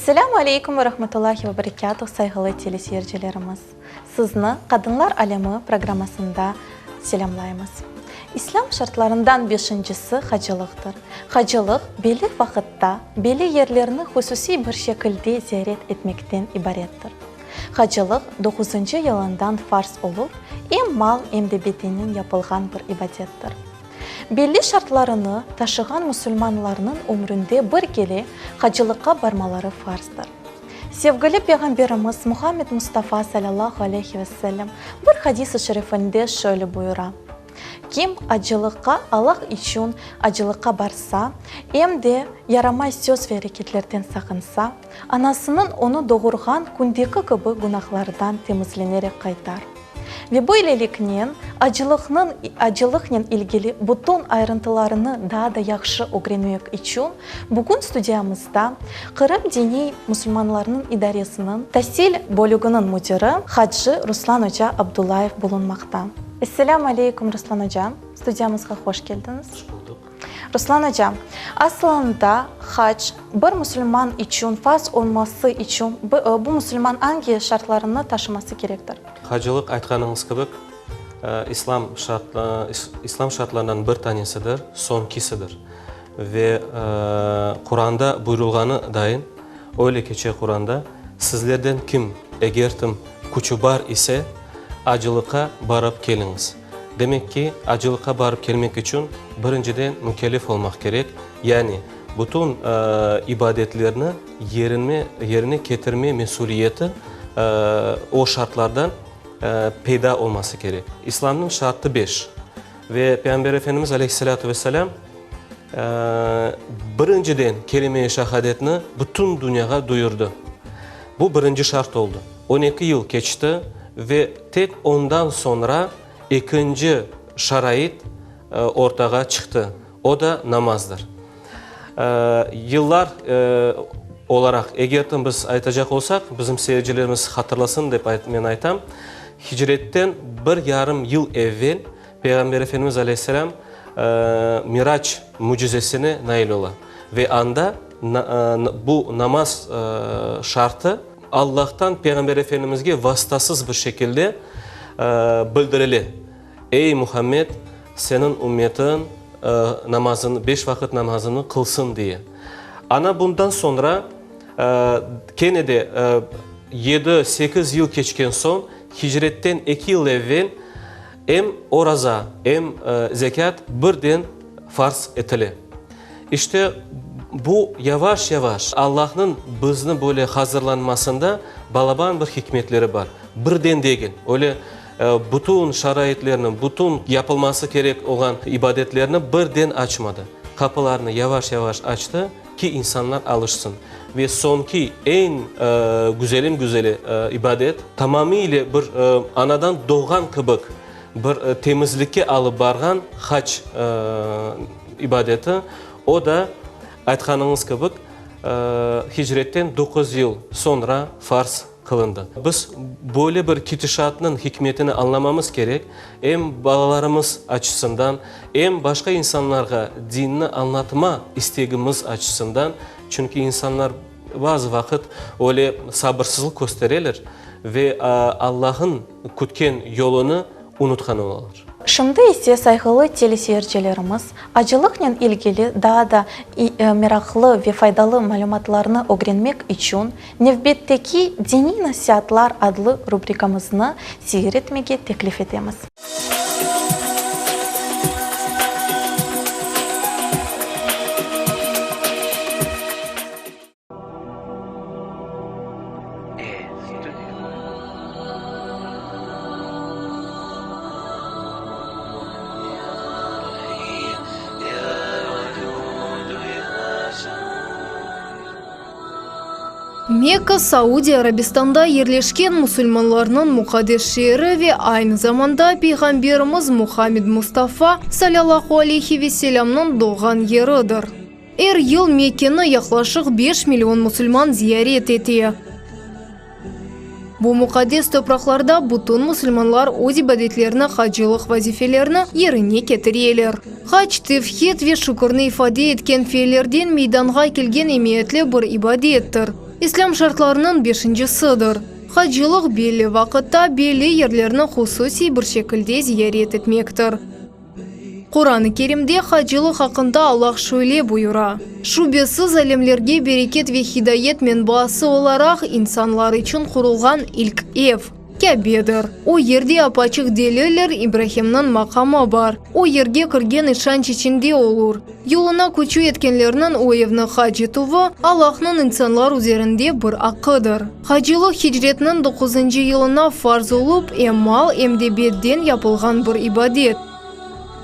Esselâmu aleykum ve rahmetullahi ve berekâtuh, sayğılı teleseyircilerimiz! Sizni Qadınlar alemi programmasında selâmlaymız. İslâm şartlarından beşincisi hacılıqtır. Hacılıq, belli vaqıtta, belli yerlerni hususiy bir şekilde ziyaret etmekten ibarettir. Hacılıq doquzıncı yılından farz olup, em mal, em de bedennen yapılğan bir ibadettir. Belli şartlarını taşığan musulmanlarnıñ ömründe bir kere hacılıqqa barmaları farzdır. Sevgili Peyğamberimiz Muhammed Mustafa salâllahu aleyhi ve sellem bir hadis-i şerifinde şöyle buyura, Kim acılıqqa Allah içün acılıqqa barsa, em de yaramay söz ve areketlerden saqınsa, anasınıñ onı doğurğan kündeki kibi günahlardan temizlenerek qaytar. Ve böyleliknen, acılıqnıñ acılıqnen ilgili bütün ayrıntılarını daa da yahşı ögrenmek içün bugün studiyamızda Qırım diniy musulmanlarınıñ idaresiniñ tasil bölüginiñ müdiri hacı Ruslan oca Abdullayev bulunmaqta. Esselâmu aleykum, Ruslan oca, studiyamızğa hoş keldiñiz. Hoş buldıq. Ruslan oca, asılında hac bir musulman içün farz olması içün bu musulman angi şartlarını taşıması kerektir? Hacılıq, aytqanıñız kibi, İslam İslam şartlarından bir tanesidir, soñkisidir. Ve Quranda buyurılğanı dayın, öyle keçe Quranda, Sizlerden kim, egertim, küçü bar ise, acılıqqa barıp keliñiz. Demek ki, acılıqqa barıp kelmek içün, birinciden mükellef olmaq kerek, yani bütün ibadetlerni yerine ketirme mesüliyeti o şartlardan peyda olması kerek. İslamnıñ şartı beş. Ve Peyğamber Efendimiz aleyhissalâtu vesselâm birinciden kelime-i şahadetni bütün dünyağa duyurdı. Bu birinci şart oldı. On eki yıl keçti ve tek ondan soñra ekinci şarait ortağa çıqtı, o da namazdır. Yıllar olaraq, eger biz aytacaq olsaq, bizim seyircilerimiz hatırlasın dep men aytam, hicretten bir yarım yıl evel Peyğamber Efendimiz aleyhisselâm Mirac mücizesine nail ola ve anda bu namaz şartı Allahtan Peyğamber Efendimizge vastasız bir şekilde bildirile, Ey, Muhammed, seniñ ümmetiñ namazını, beş vaqıt namazını qılsın, diye. Ana bundan soñra kene de yedi, sekiz yıl keçken soñ, hicretten eki yıl evvel em oraza, em zekât birden farz etile. İşte, bu yavaş-yavaş Allahnıñ bizni böyle hazırlanmasında balaban bir hikmetleri bar. Birden degil, öyle bütün şaraitlerni, bütün yapılması kerek olğan ibadetlerni birden açmadı. Qapılarnı yavaş-yavaş açtı ki, insanlar alışsın. Ve soñki eñ güzelim-güzeli ibadet, tamamıyla bir anadan doğğan kibik bir temizlikke alıp barğan hac ibadeti, o da, aytqanıñız kibik, hicretten doquz yıl soñra farz qılındı. Biz böyle bir ketişatnıñ hikmetini añlamamız kerek, em balalarımız açısından, em başqa insanlarğa dinni añlatma istegimiz açısından, çünki insanlar bazı vaqıt öyle sabırsızlıq köstereler ve Allah'ın kütken yolunı unutqan olalar. Şimdi ise, sayğılı teleseyircilerimiz, acılıqnen ilgili daa da meraqlı ve faydalı malümatlarnı ögrenmek içün nevbetteki Diniy nasiatlar adlı rubrikamıznı seyir etmege teklif etemiz. Mekka, Saudiya Arabistanda yerleşken musulmanlarnıñ muqaddes şeeri ve aynı zamanda Peyğamberimiz Muhammed Mustafa, salâllahu aleyhi ve selâmnıñ doğğan yeridir. Er yıl Mekkeni yaqlaşıq beş million musulman ziyaret ete. Bu muqaddes topraqlarda bütün musulmanlar öz ibadetlerini, hacılıq vazifelerini yerine ketireler. Hac, tevhid ve şükürni ifade etken fiillerden meydanğa kelgen emiyetli bir ibadettir. İslâm şartlarınıñ beşincisidir. Hacılıq belli vaqıtta belli yerlerni hususiy bir şekilde ziyaret etmektir. Quran-ı Kerimde hacılıq aqqında Allah şöyle buyura, Şübesiz alemlerge bereket ve hidayet menbaası olaraq insanlar içün qurulğan ilk ev, Kâbedir. O yerde apaçıq deliller İbrahimniñ maqamı bar. O yerge kirgen işanç içinde olur. Yoluna küçü yetkenlerniñ o evni hac etüvi, Allahnıñ insanlar üzerinde bir aqqıdır. Hacılıq hicretniñ doquzıncı yılına farz olıp, em mal, em de beden yapılğan bir ibadet.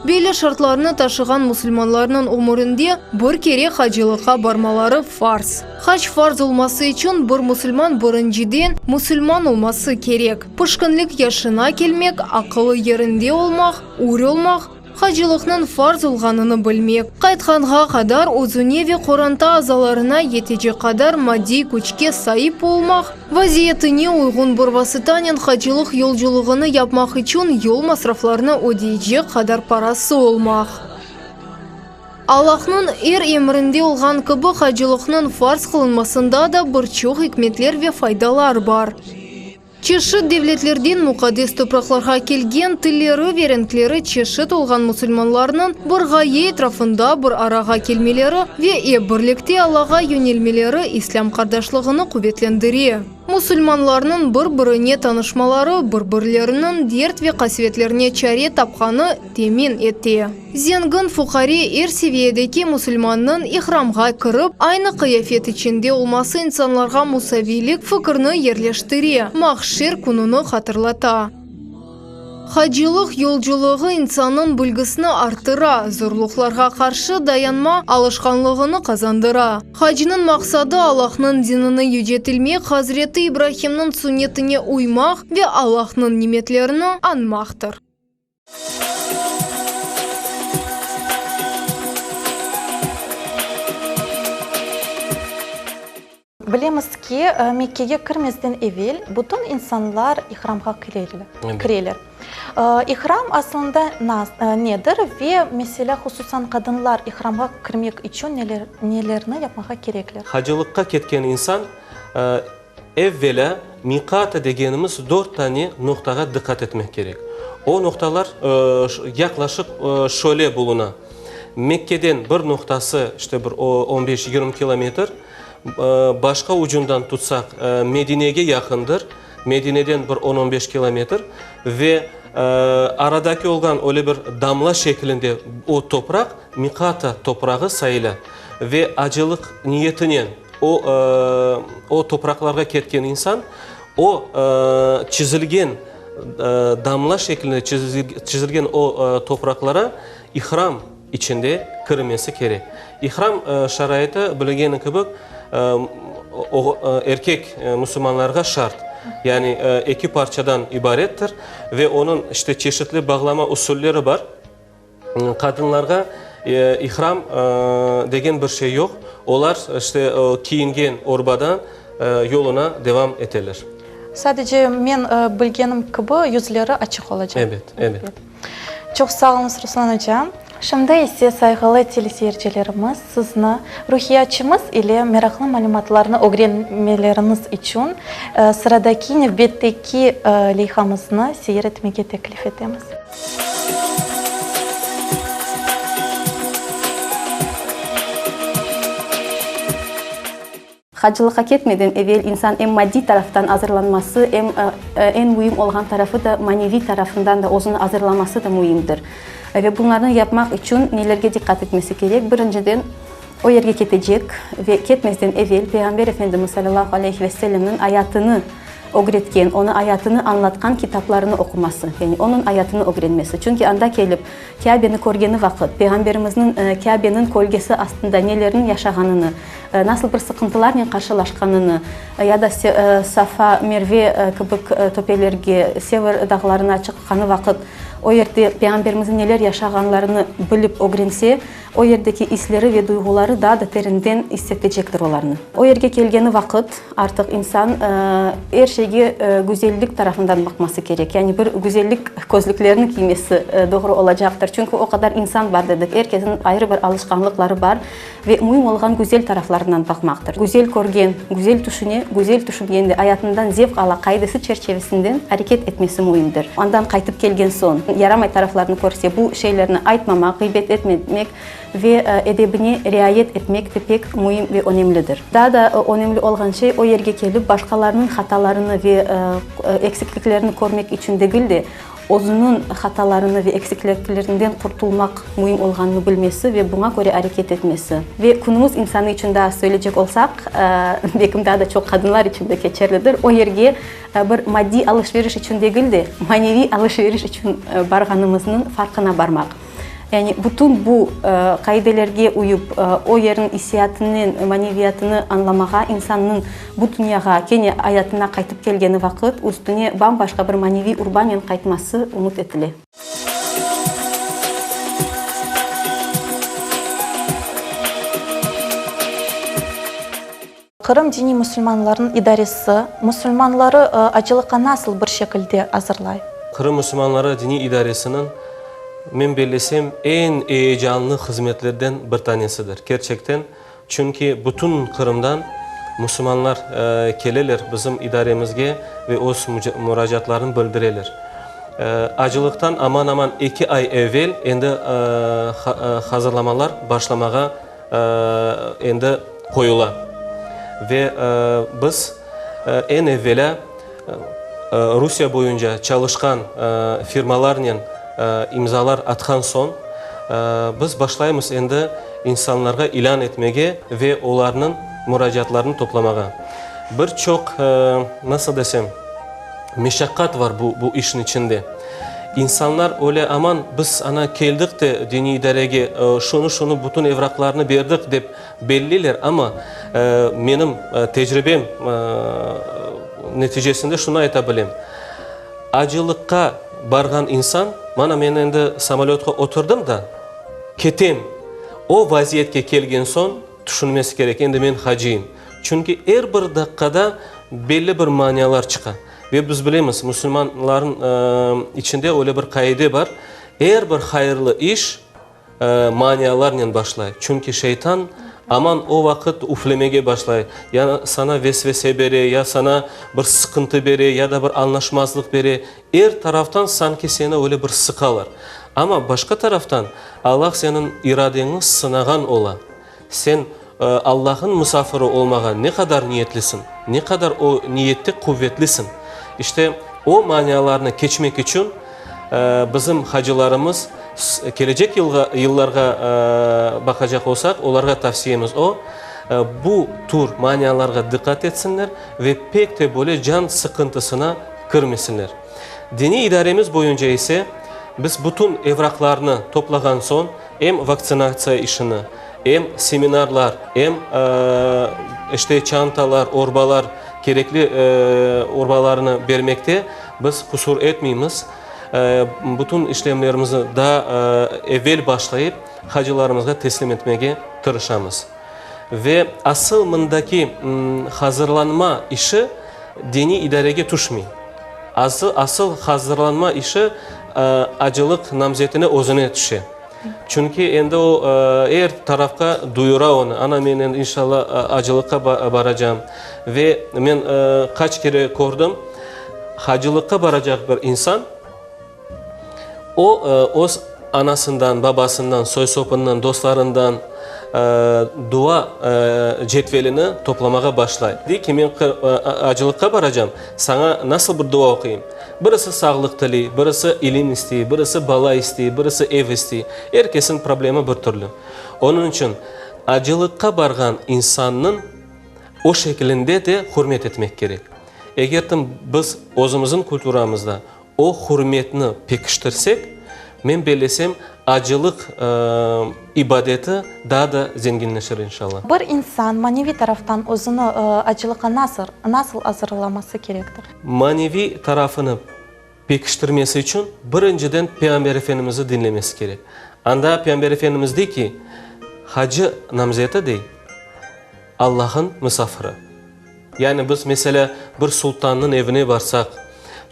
Belli şartlarnı taşığan musulmanlarnıñ ömürinde bir kere hacılıqqa barmaları farz. Hac farz olması içün bir musulman birinciden musulman olması kerek, pişkinlik yaşına kelmek, aqılı yerinde olmaq, ür olmaq, Hacılıqnıñ farz olğanını bilmek, qaytqanğa qadar özüne ve qoranta azalarına yetecek qadar maddiy küçke saip olmaq, vaziyetine uyğun bir vasıtanen hacılıq yolculığını yapmaq içün yol masraflarını ödeycek qadar parası olmaq. Allahnıñ er emrinde olğan kibi hacılıqnıñ farz qılınmasında da bir çoq ikmetler ve faydalar bar. Çeşit devletlerden muqaddes topraqlarğa kelgen, tilleri ve renkleri çeşit olğan musulmanlarnıñ bir ğaye etrafında bir arağa kelmeleri ve ep birlikte Allağa yönelmeleri İslâm qardaşlığını quvetlendire. Musulmanlarnıñ bir-birine tanışmaları, bir-birleriniñ dert ve qasvetlerine çare tapqanı temin ete. Zengin, fuqare, er seviyedeki musulmannıñ ihramğa kirip, aynı qıyafet içinde olması insanlarğa musaviylik fikrini yerleştire, mahşer kününi hatırlata. Hacılıq yolculığı insannıñ bilgisini arttıra, zorluqlarğa qarşı dayanma alışqanlığını qazandıra. Hacnıñ maqsadı, Allahnıñ dinini yücetilmek, Hazreti İbrahimniñ sunnetine uymaq ve Allahnıñ nimetlerini añmaqtır. Bilemiz ki, Mekkege kirmezden evel bütün insanlar ihramğa kireler. İhram aslında nedir ve, meselâ, hususan qadınlar ihramğa kirmek içün nelerni yapmağa kerekler? Hacılıqqa ketken insan Evvelâ, miqata degenimiz dört tane noqtağa diqqat etmek kerek. O noqtalar yaqlaşıq şöyle buluna, Mekkeden bir noqtası, işte bir on beş, 20 kilometr, başqa ucundan tutsaq, Medinege yaqındır, Medineden bir on, on beş kilometr ve aradaki olğan öyle bir damla şeklinde o topraq miqata toprağı sayıla ve acılıq niyetinen, O, o topraqlarğa ketken insan, o çizilgen, damla şeklinde çizilgen o topraqlara ihram içinde kirmesi kerek. İhram şaraiti, bilgeni kibi, erkek musulmanlarğa şart, yani eki parçadan ibarettir ve onıñ işte çeşitli bağlama usulleri bar. Qadınlarğa ihram degen bir şey yoq, olar işte kiyingen urbadan yoluna devam eteler. Sadece men bilgenim kibi, yüzleri açıq olacaq. Ebet, ebet. Çoq sağ oluñız, Ruslan oca. Şimdi ise, sayğılı teleseyircilerimiz, sizni ruhiyatçımız ile meraqlı malümatlarnı ögrenmeleriñiz içün sıradaki nevbetteki leyhamıznı seyir etmege teklif etemiz. Hacılıqqa ketmeden evel insan em maddiy taraftan azırlanması, em eñ müim olğan tarafı da maneviy tarafından da özüni azırlaması da müimdir. Ve bunlarnı yapmaq içün nelerge diqqat etmesi kerek? Birinciden, o yerge ketecek ve ketmezden evel Peyğamber Efendimiz salâlâhu aleyhi ve sellemniñ ayatını ögretken, onı ayatını añlatqan kitaplarını oquması, yani onıñ ayatını ögrenmesi. Çünki anda kelip, Kâbeni körgeni vaqıt, Peyğamberimizniñ Kâbeniñ kölgesi astında nelerniñ yaşağanını, nasıl bir sıqıntılarnen qarşılaşqanını, ya da Safa, Merve kibik töpelerge, Sevr dağlarına çıqqanı vaqıt. O yerde Peyğamberimizniñ neler yaşağanlarını bilip ögrense, o yerdeki isleri ve duyğuları daa da terinden issetecektir olarnı. O yerge kelgeni vaqıt artıq insan er şeyge güzellik tarafından baqması kerek, yani bir güzellik közlüklerini kiymesi doğru olacaqtır. Çünki o qadar insan bar dedik, er kesniñ ayrı bir alışqanlıqları bar. Ve müim olğan güzel taraflarından baqmaqtır. Güzel körgen, güzel tüşüne, güzel tüşüngende ayatından zevq ala qaidesi çerçevesinden areket etmesi müimdir. Andan qaytıp kelgen soñ, yaramay taraflarını körse, bu şeylerni aytmamaq, ğıybet etmemek ve edebine riayet etmek de pek müim ve önemlidir. Daa da önemli olğan şey, o yerge kelip, başqalarınıñ hatalarını ve eksikliklerini körmek içün degil de, Özüniñ hatalarını ve eksikliklerinden qurtulmaq müim olğanını bilmesi ve buña köre areket etmesi. Ve künümüz insanı içün daa söyleycek olsaq, belkim daa da çoq qadınlar içün de keçerlidir, o yerge bir maddiy alış-veriş içün degil de, maneviy alış-veriş içün barğanımıznıñ farqına barmaq. Yani bütün bu qaidelerge uyıp, o yerniñ issiyatinen maneviyatını añlamağa, insannıñ bu dünyağa, kene ayatına qaytıp kelgeni vaqıt, üstüne bam-başqa bir maneviy urbanen qaytması ümüt etile. Qırım diniy musulmanlarınıñ idaresi musulmanları acılıqqa nasıl bir şekilde azırlay? Qırım musulmanları diniy idaresiniñ, men bellesem, eñ eyecanlı hızmetlerden bir tanesidir. Kerçekten, çünki bütün Qırımdan musulmanlar keleler bizim idaremizge ve öz muracaatlarını bildireler. Acılıqtan aman-aman eki ay evel endi hazırlamalar başlamağa endi qoyula. Ve biz eñ evelâ Rusiye boyunca çalışqan firmalarnen imzalar atqan soñ, biz başlaymız endi insanlarğa ilân etmege ve olarnıñ muracaatlarını toplamağa. Bir çoq, nasıl desem, meşaqqat var bu bu işniñ içinde. İnsanlar öyle aman biz ana keldik de diniy idarege şunı şunı bütün evraqlarnı berdik dep belliler, amma menim tecribem neticesinde şunı ayta bilem, acılıqqa barğan insan, mana men endi samolötqa oturdım da, ketem, o vaziyetke kelgen soñ tüşünmesi kerek, endi men hacıyım. Çünki er bir daqqada belli bir manialar çıqa. Ve biz bilemiz, musulmanlarnıñ içinde öyle bir qaide bar, er bir hayırlı iş manialarnen başlay. Çünki şeytan aman o vaqıt üflemege başlay, ya saña vesvese bere, ya saña bir sıqıntı bere, ya da bir añlaşmazlıq bere. Er taraftan sanki seni öyle bir sıqalar. Amma başqa taraftan Allah seniñ iradeñni sınağan ola. Sen Allahnıñ musafiri olmağa ne qadar niyetlisiñ, ne qadar o niyette quvetlisiñ? İşte, o manialarnı keçmek içün bizim hacılarımız kelecek yılğa, yıllarğa baqacaq olsaq, olarğa tavsiyemiz o, bu tür manialarğa diqqat etsinler ve pek te böyle can sıqıntısına kirmesinler. Diniy idaremiz boyunca ise biz bütün evraqlarnı toplağan soñ, Em vaktsinatsiya işini, em seminarlar, em, işte, çantalar, orbalar, kerekli urbalarnı bermekte biz qusur etmeymiz. Bütün işlemlerimizni daa evel başlayıp, hacılarımızğa teslim etmege tırışamız. Ve asıl mındaki hazırlanma işi diniy idarege tüşmey. Asıl hazırlanma işi acılıq namzetine özüne tüşe. Çünki endi o er tarafqa duyura onı, ana men endi inşalla acılıqqa baracam. Ve men qaç kere kördim, hacılıqqa baracaq bir insan, O, öz anasından, babasından, soy-sopundan, dostlarından dua cedvelini toplamağa başlay. Dey ki, men acılıqqa baracam, saña nasıl bir dua oquyım? Birisi sağlıq tiley, birisi ilim istey, birisi bala istey, birisi ev istey. Er kesniñ problemi bir türlü. Onıñ içün acılıqqa barğan insannıñ o şekilinde de hürmet etmek kerek. Eger biz özümizniñ kulturamızda O hürmetni pekiştirsek, men bellesem, acılıq ibadeti daa da zenginleşir, inşallah. Bir insan maneviy taraftan özüni acılıqqa nasıl azırlaması kerektir? Maneviy tarafını. pekiştirmesi içün birinciden Peyğamber Efendimizni diñlemesi kerek. Anda Peyğamber Efendimiz dey ki, Hacı namzeti, dey, Allah'ın misafiri. Yani biz, meselâ, bir sultannıñ evine barsaq,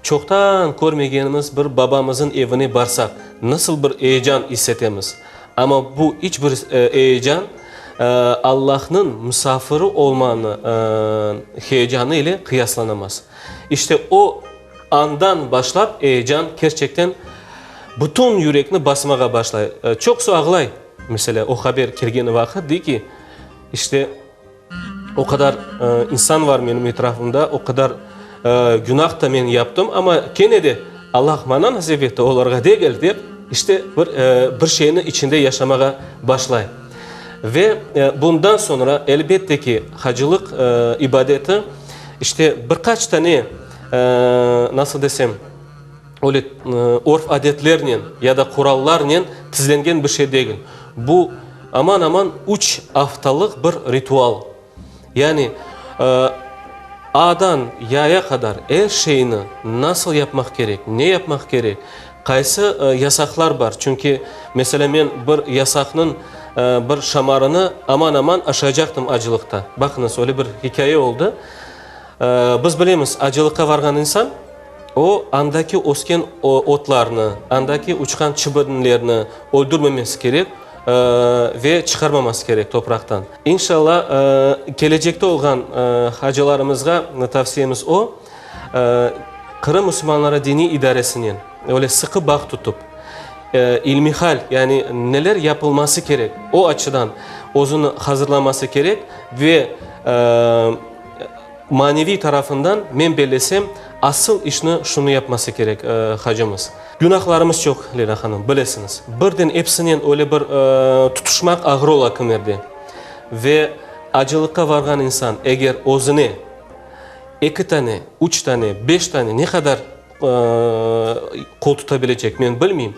çoqtan körmegenimiz bir babamızın evine barsaq, nasıl bir eyecan is etemiz? Amma bu iç bir eyecan Allahnıñ misafiri olmanı heyecanı ile qıyaslanamaz. İşte o andan başlap eyecan kerçekten bütün yürekni basmağa başlay. Çoqusı ağlay, meselâ, o haber kelgeni vaqıt, dey ki, işte, O qadar insan var menim etrafımda, o qadar günah da men yaptım, amma kene de Allah maña nasip etti, olarğa degil, dep, işte, bir, bir şeyni içinde yaşamağa başlay. Ve bundan soñra, elbette ki, hacılıq ibadeti, işte, bir qaç tane, nasıl desem, öyle örf-adetlernen ya da qurallarnen tizlengen bir şey degil. Bu, aman-aman üç aftalıq bir ritual. Yani, A'dan Ya'ya qadar er şeyni nasıl yapmaq kerek, ne yapmaq kerek, qaysı yasaqlar bar. Çünki, meselâ, men bir yasaqnıñ bir şamarını aman-aman aşaycaqtım acılıqta. Baqıñız, öyle bir hikâye oldı. Biz bilemiz, acılıqqa varğan insan, o, andaki ösken otlarnı, andaki uçqan çıbınlerni öldürmemesi kerek ve çıqarmaması kerek topraqtan. İnşalla, kelecekte olğan hacılarımızğa tavsiyemiz o, Qırım musulmanları diniy idaresinen öyle sıqı bağ tutıp, ilmihal, yani neler yapılması kerek, o açıdan özüni hazırlaması kerek ve Maneviy tarafından, men bellesem, asıl işni şunı yapması kerek hacımız. Günahlarımız çoq, Leyla hanım, bilesiñiz. Birden epsinen öyle bir tutuşmaq ağır ola kimerde. Ve acılıqqa varğan insan eger özüne eki tane, üç tane, beş tane, ne qadar qol tuta bilecek, men bilmeyim,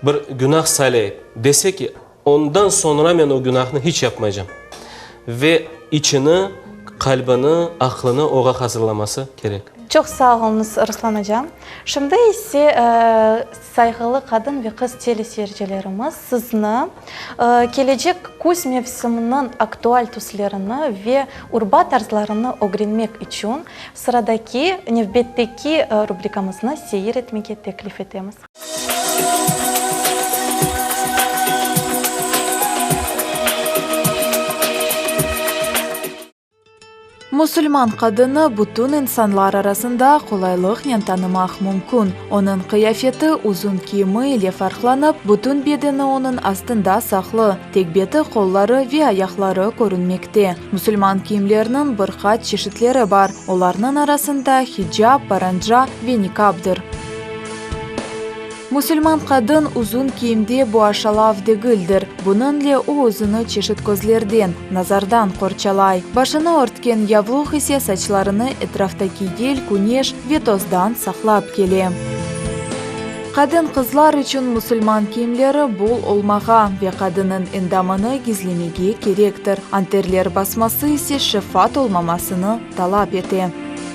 bir günah saylayıp, dese ki, Ondan soñra men o günahnı hiç yapmaycam. Ve içini, qalbini, aqlını oğa hazırlaması kerek. Çoq sağ oluñız, Ruslan ocam. Şimdi ise, sayğılı qadın ve qız teleseyircilerimiz, sizni kelecek küz mevsiminiñ aktual tüslerini ve urba tarzlarını ögrenmek içün sıradaki, nevbetteki rubrikamıznı seyir etmege teklif etemiz. Musulman qadını bütün insanlar arasında qolaylıqnen tanımaq mümkün. Onıñ qıyafeti uzun kiyimi ile farqlanıp, bütün bedeni onıñ astında saqlı, tek beti, qolları ve ayaqları körünmekte. Musulman kiyimleriniñ bir qaç çeşitleri bar, olarnıñ arasında hicap, paranca ve nikabdır. Musulman qadın uzun kiyimde bu aşalav degildir. Bunıñle o özüni çeşit közlerden, nazardan qorçalay. Başını örtken yavluq ise saçlarını etraftaki yel, küneş ve tozdan saqlap kele. Qadın-qızlar içün musulman kiyimleri bol olmağa ve qadınıñ endamını gizlemege kerektir. Anterler basması ise şeffat olmamasını talap ete.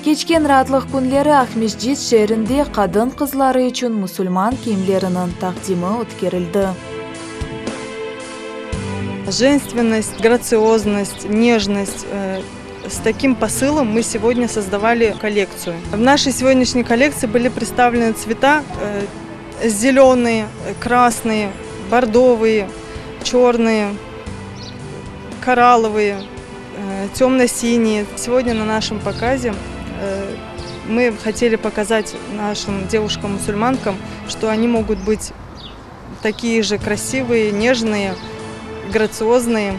Keçken raatlıq künleri Aqmescit şeerinde qadın-qızları içün musulman kiyimleriniñ taqdimi ötkerildi. Женственность, грациозность, нежность, с таким посылом мы сегодня создавали коллекцию. В нашей сегодняшней коллекции были представлены цвета зеленые, красные, бордовые, черные, коралловые, темно-синие. Сегодня на нашем показе мы хотели показать нашим девушкам-мусульманкам, что они могут быть такие же красивые, нежные, грациозные.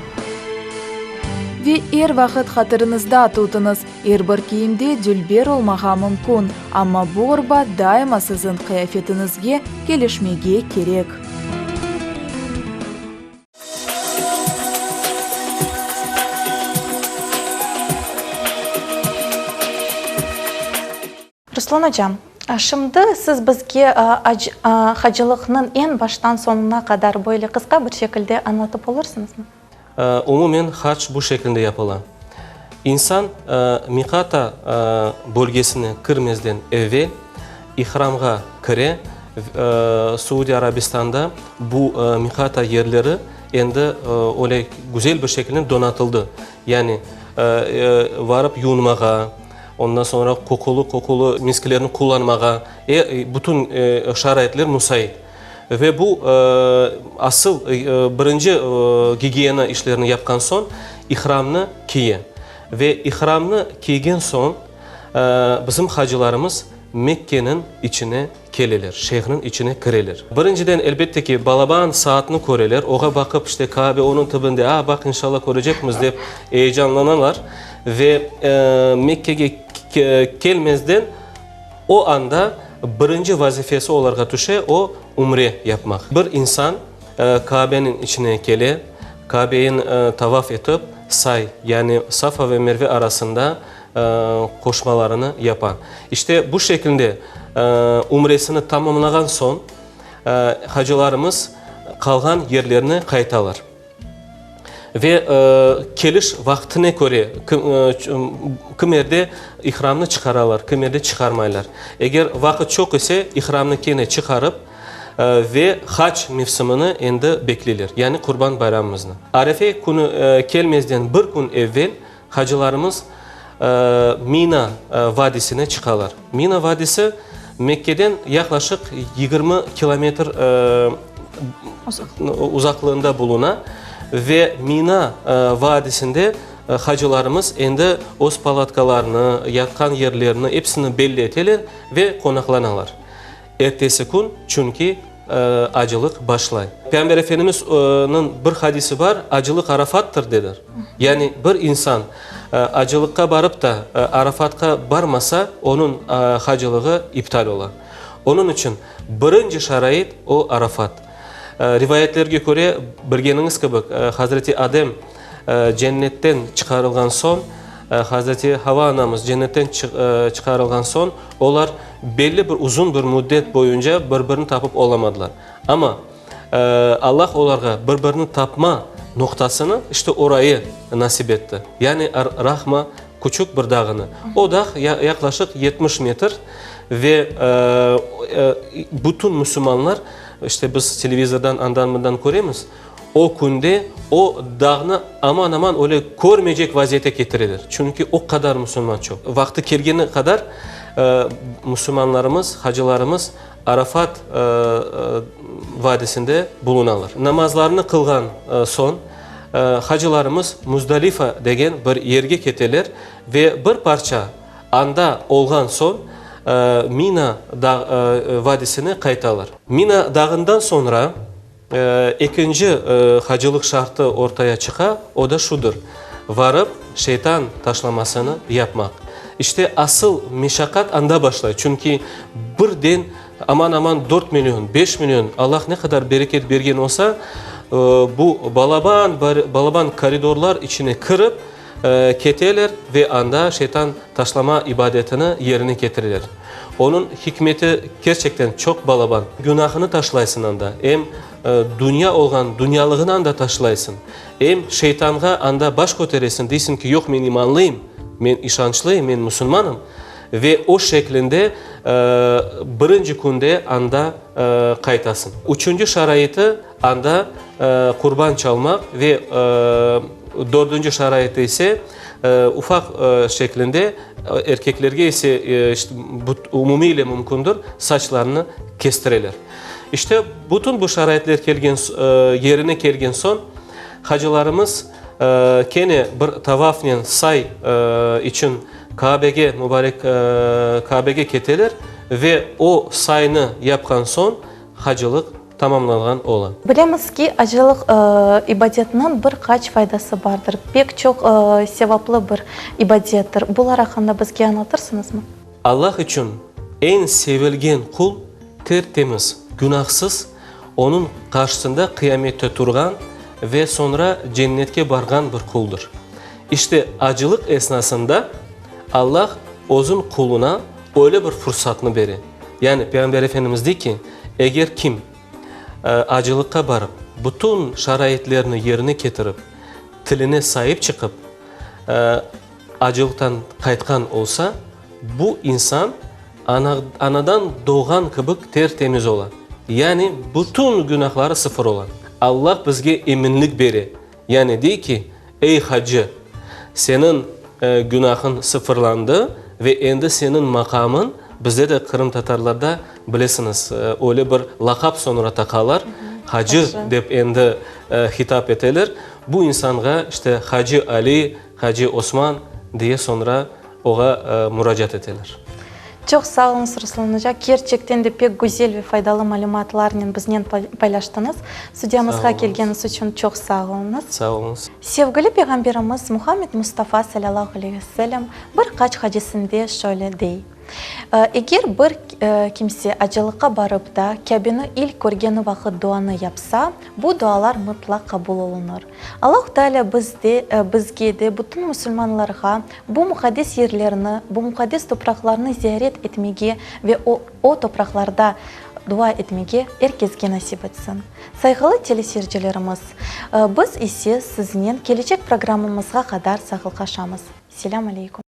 Ve er vaqıt hatırıñızda tutıñız, er bir kiyimde dülber olmağa mümkün, amma bu urba daima siziñ qıyafetiñizge kelişmege kerek. Ruslan ocam, şimdi siz bizge hacılıqnıñ eñ baştan soñuna qadar böyle qısqa bir şekilde añlatıp olursıñızmı? Umumen hac bu şekilde yapıla. İnsan miqata bölgesine kirmezden evel. ihramğa kire. Suudiy Arabistanda bu miqata yerleri endi öyle güzel bir şekilde donatıldı. Yani varıp yuvunmağa, ondan soñra qoqulı-qoqulı misklerni qullanmağa, bütün şaraitler musait. Ve bu asıl birinci gigiyena işlerini yapqan soñ ihramnı kiye. Ve ihramnı kiygen soñ bizim hacılarımız Mekkeniñ içine keleler, şehrniñ içine kireler. Birinciden, elbette ki, balaban saatnı köreler, oğa baqıp, işte, Kaabe onıñ tibinde, a, baq, inşallah körecekmiz, dep eyecanlanalar ve Mekkege kelmezden o anda birinci vazifesi olarğa tüşe, o, ümre yapmaq. Bir insan Kaabeniñ içine kele, Kaabeyin tavaf etip, say, yani Safa ve Merve arasında qoşmalarını yapa. İşte, bu şekilde ümresini tamamlağan soñ, hacılarımız qalğan yerlerine qaytalar. Ve keliş vaqtına köre, kimerde ihramnı çıqaralar, kimerde çıqarmaylar. Eger vaqıt çoq ise, ihramnı kene çıqarıp ve hac mevsimini endi bekleyler, yani Qurban bayramımıznı. Arefe künü kelmezden bir kün evvel Hacılarımız Mina vadisine çıqalar. Mina vadisi Mekkeden yaqlaşıq 20 kilometr uzaqlığında buluna ve Mina vadisinde hacılarımız endi öz palatkalarını, yatqan yerlerini episini belli eteler ve qonaqlanalar. Ertesi kün, çünki acılıq başlay. Peyğamber Efendimiz niñ bir hadisi bar, Acılıq Arafattır, dedir. Yani bir insan acılıqqa barıp da Arafatqa barmasa, onıñ hacılığı iptal ola. Onıñ içün birinci şarait o Arafat. Rivayetlerge köre, bilgeniñiz kibi, Hazreti Adem cennetten çıqarılğan soñ, Hazreti Hava anamız cennetten çıqarılğan soñ, olar belli bir uzun bir müddet boyunca bir-birini tapıp olamadılar. Amma Allah olarğa bir-birini tapma noqtasını, işte orayı nasip etti. Yani Ar-Rahma küçük bir dağını. O dağ yaqlaşıq 70 metr ve bütün musulmanlar, işte biz televizordan andan-mından köremiz, O künde o dağnı aman-aman öyle körmeycek vaziyete ketireler, çünki o qadar musulman çoq. Vaqtı kelgeni qadar musulmanlarımız, hacılarımız Arafat vadisinde bulunalar. Namazlarını qılğan soñ hacılarımız Muzdalifa degen bir yerge keteler ve bir parça anda olğan soñ Mina dağ vadisine qaytalar. Mina dağından soñra Ekinci hacılıq şartı ortaya çıqa, o da şudır, varıp şeytan taşlamasını yapmaq. İşte asıl meşaqat anda başlay, çünki birden aman-aman dört million, beş million, Allah ne qadar bereket bergen olsa, bu balaban, balaban koridorlar içine kirip keteler ve anda şeytan taşlama ibadetini yerine ketireler. Onıñ hikmeti kerçekten çoq balaban. Günahını taşlaysıñ anda, em dünya olğan dünyalığını anda taşlaysıñ, em şeytanğa anda baş köteresiñ, deysiñ ki, yoq, men imanlıyım, men işançlıyım, men musulmanım. Ve o şeklinde birinci künde anda qaytasıñ. Üçünci şaraiti, anda qurban çalmaq ve dördünci şaraiti ise, ufaq şeklinde, erkeklerge ise umumiyle mümkündir, saçlarını kestireler. İşte, bütün bu şaraitler kelgen, yerine kelgen soñ, hacılarımız kene bir tavafnen say içün Kaabege, mubarek Kaabege keteler ve o saynı yapqan soñ hacılıq tamamlanğan ola. Bilemiz ki, acılıq ibadetiniñ bir qaç faydası bardır. Pek çoq sevaplı bir ibadettir. Bular aqqında bizge añlatırsıñızmı? Allah içün eñ sevilgen qul ter-temiz, günahsız, Onıñ qarşısında qıyamette turğan ve soñra cennetke barğan bir quldır. İşte, acılıq esnasında Allah Özüñ quluna öyle bir fursatnı bere. Yani Peyğamber Efendimiz dey ki, eger kim acılıqqa barıp, bütün şaraitlerni yerine ketirip, tiline saip çıqıp, acılıqtan qaytqan olsa, bu insan. Anadan doğğan kibik ter-temiz ola. Yani bütün günahları sıfır ola. Allah bizge eminlik bere, yani dey ki, Ey hacı, seniñ günahıñ sıfırlandı ve endi seniñ maqamıñ, bizde de qırımtatarlarda, bilesiñiz, öyle bir laqap soñra taqalar, hacı dep endi hitap eteler, bu insanğa işte Hacı Ali, Hacı Osman diye soñra oğa muracaat eteler. Çoq sağ oluñız, Ruslan oca. Kerçekten de pek güzel ve faydalı malümatlarnen biznen paylaştıñız. Studiyamızğa kelgeniñiz içün çoq sağ oluñız. Sağ oluñız. Sevgili Peyğamberimiz Muhammed Mustafa salâlâhu aleyhi ve sellem bir qaç hadisinde şöyle dey, Eger bir kimse acılıqqa barıp da, Kâbeni ilk körgeni vaqıt duanı yapsa, bu dualar mıtlaq qabul olunır. Allahu Teala bizde, bizge de, bütün musulmanlarğa bu muqaddes yerlerni, bu muqaddes topraqlarnı ziyaret etmege ve o, o topraqlarda dua etmege er kesge nasip etsin. Sayğılı teleseyircilerimiz, biz ise siznen kelecek programmamızğa qadar sağlıqlaşamız. Selâm aleykum.